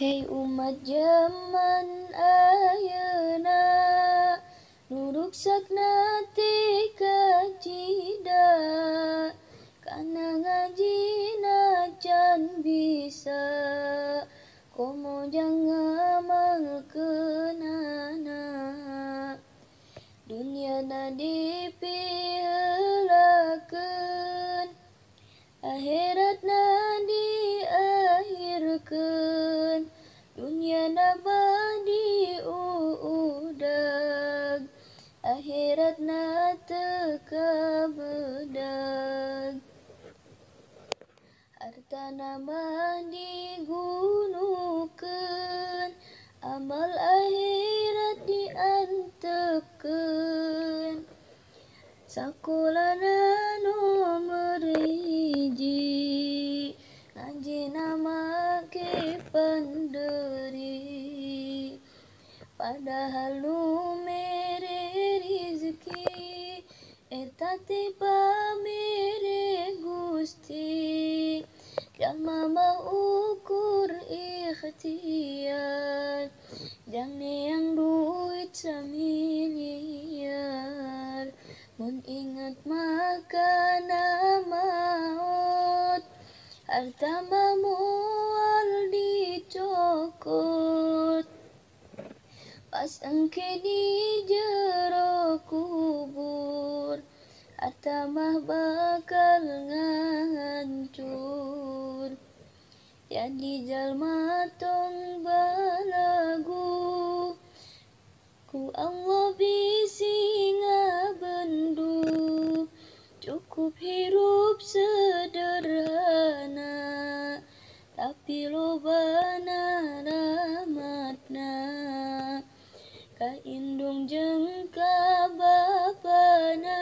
Hei umat zaman ayeuna nu ruksakna ti kacida, kana ngajina can bisa, komo jang ngamalkeunana. Dunyana dipiheulakeun, akhiratna diakhirkeun. Dunyana badi uudag, akhiratna teu kabedag. Hartana mah digunukeun, amal akhirat diantepkeun. Sakolana nomor hiji, ngajina make panderi. Padahal nu mere rizki eta teh pamere Gusti. Jalma mah ukur ikhtiar, jang neang duit samiliar. Mun ingat mah kana maot, harta mah moal dicokot. Pas engke di jero kubur, harta mah bakal ngahancur. Jadi jalma tong balagu, ku Allah bisi ngabendu. Cukup hirup sederhana, tapi lobana rahmatna. Ka indung jeung ka bapana,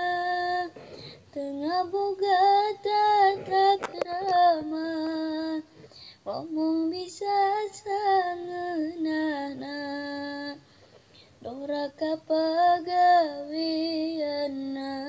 teu ngaboga tata krama. Ngomong bisa sangeunahna, dora ka pagaweanna.